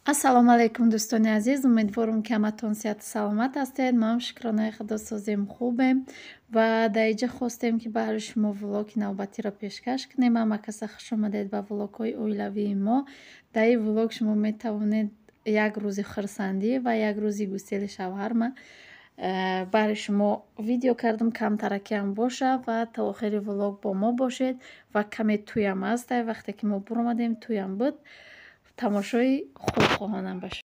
Ассалому алайкум, дӯстони азиз. Умедворам, ки ҳаматон сиҳату саломат ҳастед. Мо ҳам, шукронаи Худо, созем, хубем ва дар инҷа хостем, ки баҳри шумо влоги навбатиро пешкаш кунем. Ҳама каса хуш омадед ба влогҳои оилавии мо. Дар ин влог шумо метавонед як рӯзи хурсандӣ ва як рӯзи гусели шавҳарма баҳри шумо видео кардам, камтаракиам боша, ва то охири влог бо мо бошед. Ва каме тӯям аст. Вақте ки мо буромадем, тӯям буд. Тамошои хуб хоҳонам ба шумо.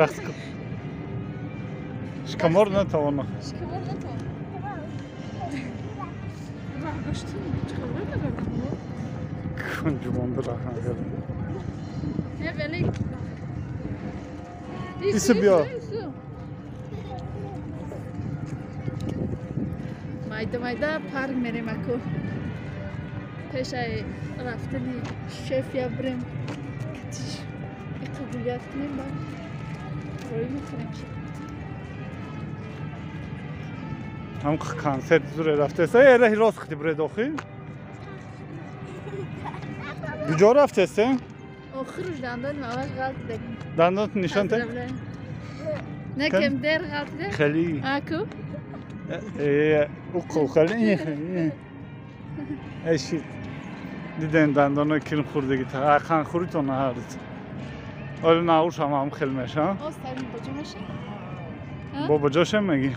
Вақт шикамор натавона. Шикамор натавона. Кунҷумон бирахан. Ису, биё. Майда майда парк мерем аку. Пешаи рафтани шеф я бирем. Қабулият кунем, баъд роӣ мекунем. Ҳам консерт зуре рафтеса, раҳи рост хити буред охи. Куҷо рафтесте? Охируш дандони маваш ғалт дагим. Дандонат нишон те? Не, кем дер ғалт де? Хели. Аку? Уқу хели. Эшит. Диден дандоно кирм хӯрдагӣ та қан хӯритон ҳард. Оли науш ҳам ҳам хел меша. Бобоҷошем мегӣ?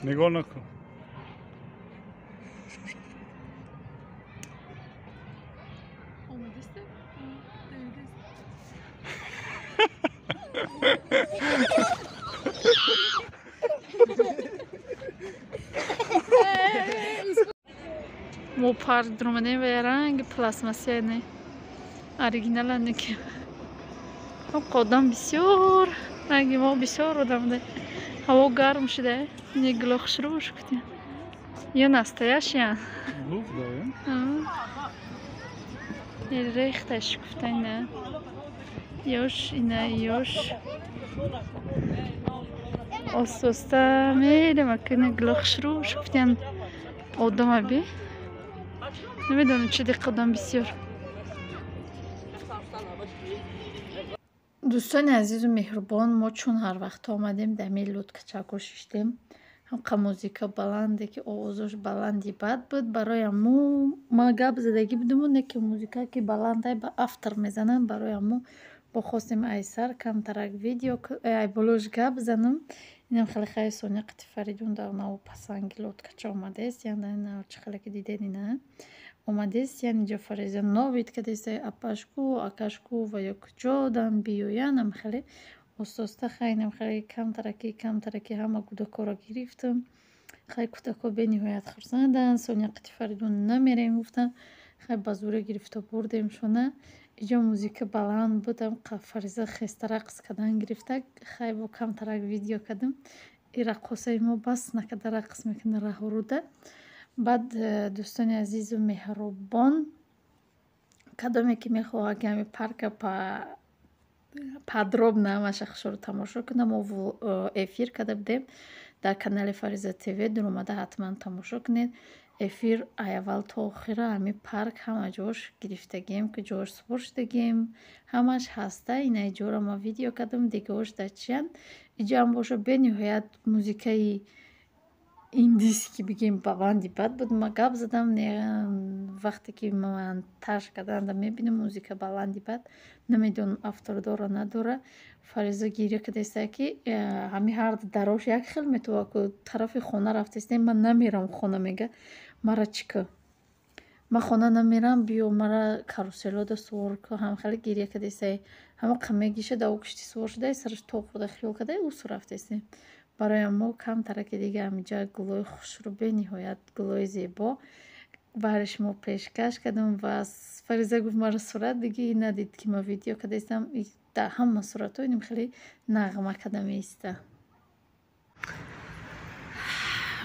Нигоҳ накун. Мо парк дуромадем ва ранги пластмассия не, оригинала не, ки одам бисёр, ранги мо бисёр одам буда. Ҳаво гарм шуда, не, гуло хушрӯ шукутя. Ё настоящиян рехта шукуфта, ина ёш, ина ёш. Остоста мерем акина, гуло хушрӯ шукуфтян. Одама би, намедонам, чи диқ одам бисёр. Дӯстони азизу меҳрубон, мо чун ҳар вақт омадем, дами лодка-чако шиштем. Ҳамқа музика баланде, ки овозош баланди бад буд. Барои ҳамо ма гап задагӣ будуму, не ки музика ки баландай ба автор мезананд. Барои ҳамо бо хостем айсар камтарак видео, ай болош гап занам. Инам хеле хай Соня қити Фаридун дар нав пасанги лодкача омадааст. Яъне чӣ хеле ки дидед ина омадааст. Яъне инҷо Фариза новид кардааст, апашку, акашку ва ё куҷо дан биёян. Хеле оста-оста хай инам хеле камтараки камтараки ҳама кӯдакҳоро гирифтам. Хай кӯдакҳо бениҳоят хурсанданд. Соня қити Фаридун намерем гуфтанд. Хай ба зӯра гирифта бурдемшона. Иҷо музика баланд буд, Фариза хеста рақс кардан гирифта. Хай бо камтарак видео кардам. И раққосаи мо бас накарда рақс мекунад раҳоруда. Баъд дӯстони азизу меҳрубон, кадоме ки мехоҳад ки ҳамин парка подробно ҳамаша хушро тамошо кунад, мо эфир карда будем дар канали Фариза ТВ, дуромада ҳатман тамошо кунед. Эфир аввал то охира ҳамин парк ҳама ҷош гирифтагием, ки ҷош супор шудагием, ҳамаш ҳаста. Ина ҷоро ма видео кардам, дигаош дар чиянд. Иҷоам боша бениҳоят музикаи индийский бигем баланди бад буд. Ма гап задам, вақте ки монтаж карданда мебинам музика баланди бад, намедонам автор дора надора. Фариза гиря кардааст ки ҳамин ҳар дарош як хел метова, ку тарафи хона рафтаистем, ман намерам хона, мега мара чӣ ку, ман хона намерам, биё мара каруселода сувор ку. Ҳам хеле гиря кардааст. Ҳама қамегиша дар кишти сувор шуда, сараш тоқ хӯрда хиёл карда усу рафтаистем. Барои мо камтараки дига ҳаминҷа гулои хушрӯ, бениҳоят гулои зебо баҳри шумо пешкаш кардам. Ва Фариза гуфт мара сурат бигир, надид ки ман видео кардаистам. Дар ҳама суратҳо инам хеле нағма карда меиста.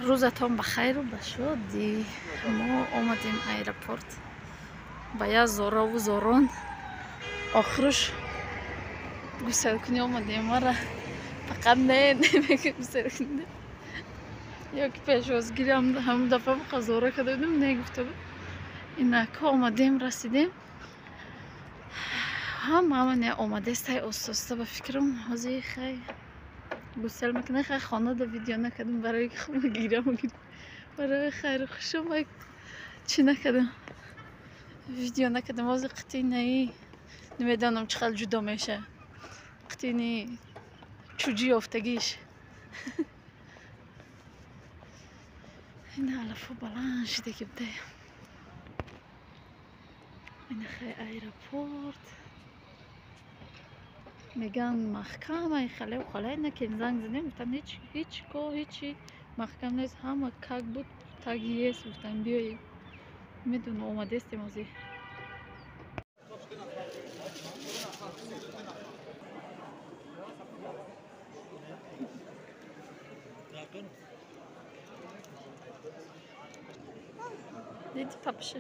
Рӯзатон ба хайру ба шодӣ. Мо омадем аэропорт ба як зорову зорон. Охируш гуселкунӣ омадем, мара фақат не мегӯям гуселкунӣ. Ё ки пешвозгирам ҳамон дафъа фақат зора карда будем, не гуфта буд. Инако омадем, расидем. Ҳама ҳама не омадааст, ҳай оста-оста ба фикрам ҳозир хай гусел мекунад. Хай хона да видео накардам, барои ки хона гирям, барои хайру хушам чӣ накардам, видео накардам. Ҳозир қитинаи намедонам чӣ хел ҷудо мешавад, қитини чуҷи ёфтагиш. Ина алафо баланд шидаги буда. Ина хай аэропорт меган маҳкам, ай халев халай накем, занг задем, гуфтам ҳеч ко ҳечи маҳкам нест, ҳама как буд так есть, гуфтам биёем. Медонам омадестем ҳозир. Диди папаша.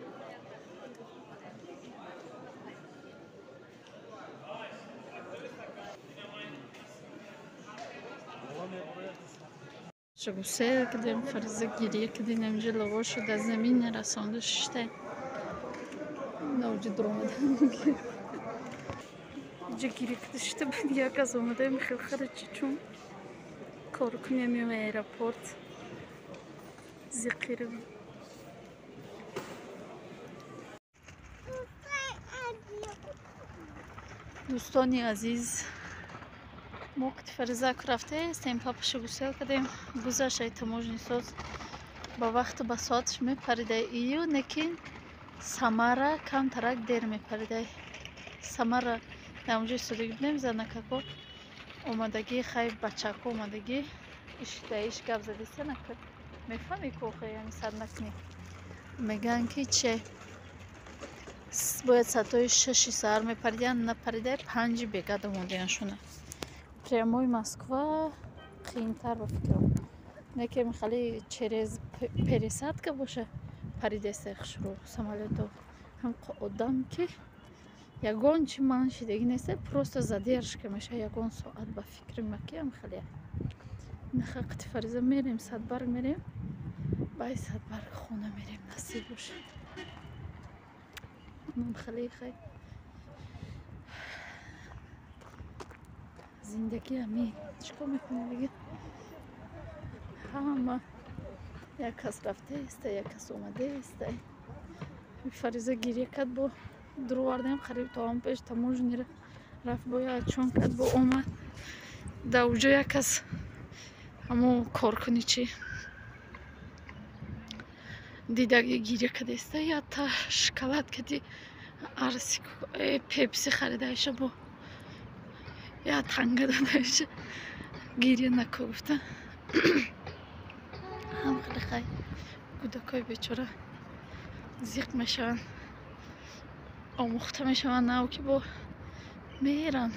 Гусел кардем, Фариза гиря кардем, ҳаминҷо лавошу дар замин нарасонда шишта. Навҷи дуромада. Инҷо гиря карда шишта буд, як кас омада, хел харачи чун кор кунем ё аэропорт зиқирим. Дӯстони азиз, мо қити Фаризаку рафтаестем, папаша гусел кардем, гузашт ай таможни соз ба вақту ба соаташ мепаридай ию, лекин Самара камтарак дер мепаридай. Самара дар онҷо истодагӣ будем, занакако омадагӣ, хай бачако омадагӣ, иш гап задиста нака мефаҳмӣ ку охе яъне сад накунӣ. Мегӯянд ки че бояд соатҳои 6 саҳар мепаридиянд, напаридай 5 бегад омодаяншона. Прямой Москва қиинтар ба фикрам. Не ки хеле через пересадка боша паридеста хушрӯ самолёто. Ҳам одам ки ягон чи ман шидагӣ неста, просто задержка меша ягон соат ба фикри ма ки ҳам хеле. Наха қити Фариза мерем, Садбарг мерем, баъди Садбарг хона мерем, насиб боша. Нам хеле хай зиндагӣ ҳамин. Чӣ кор мекунем дига? Ҳама як кас рафтаеста, як кас омадаеста. Фариза гиря кард, бо дуровардем қариб то ҳам пеш таможнира рафт, бо як чон кард, бо омад. Дар уҷо як кас Ҳамо коркуни чи дидаги гиря кадеста, ята шоколад кади арси пепси харидаиша бо я танга дадаиша гиря нако гуфта. Ҳам хеле хай кӯдакҳои бечора зиқ мешаванд, омӯхта мешаванд, нав ки бо меран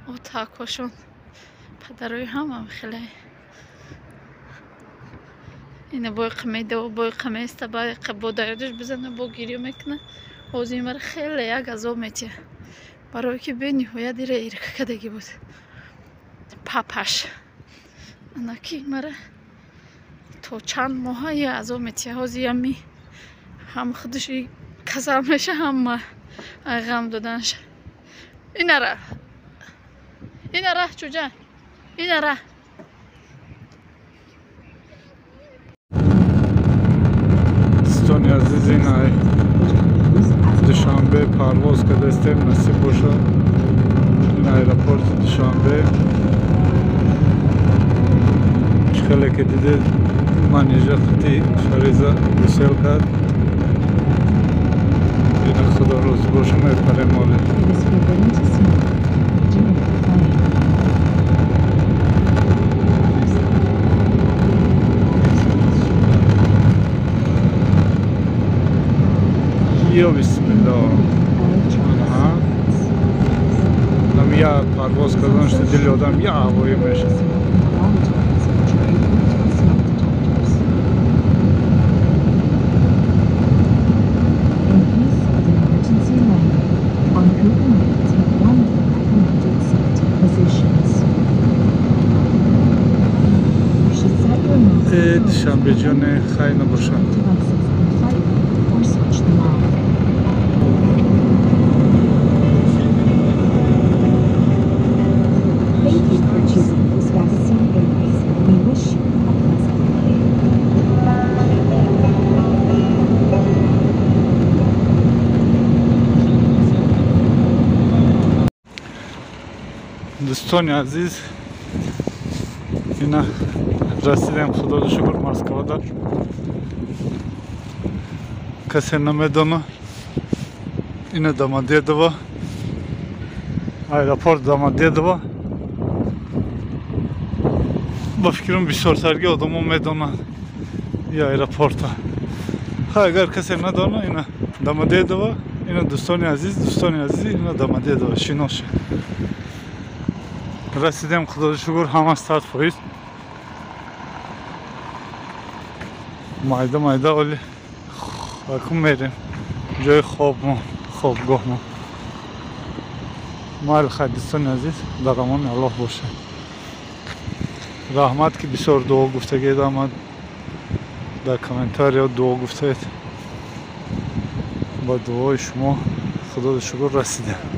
отакҳошон падарои ҳамам хеле ина бойқа медава, бойқа места, байқа бо дарёдаш бизана, бо гирё мекуна. Ҳозир мара хеле як азоб метиҳа, барое ки бениҳоят ира ирка кардагӣ буд папаш. Анаки мара то чанд моҳа я азоб метиҳа. Ҳозир ями ҳам худаш касал меша, ҳама ғам доданаш. Инара инара чӯҷа инара. Дӯстони азиз, ин Душанбе парвоз кардастем, насиб бошад. Ин аэропорти Душанбе чӣ хеле ки дидед, манижа хати Шариза гусел кард. Ина худо розӣ боша, мепарем оле. Ё бисмиллоҳ. Ам я парвоз кардан шуда дили одам я ҳавоӣ мешавад. Душанбеҷоне хай набошад. Дӯстони азиз, ина расидем, худоро шукр, Москвада. Касе намедона, ина Домодедово, аэропорт Домодедово. Ба фикрам бисёртарги одамо медонанд и аэропорта. Хай, агар касе надона, ина Домодедово, ина дӯстони азиз, дӯстони азиз, ина Домодедово шинос шед. Расидем, худоро шукр, ҳама 100%. Майда майда оли акун мерем ҷои хобмо, хобгоҳмо. Майли хай, дӯстони азиз, дар амони Аллоҳ бошед. Раҳмат ки бисёр дуо гуфтагед, ама дар комментариё дуо гуфтаед. Ба дуои шумо худоро шукр расидем.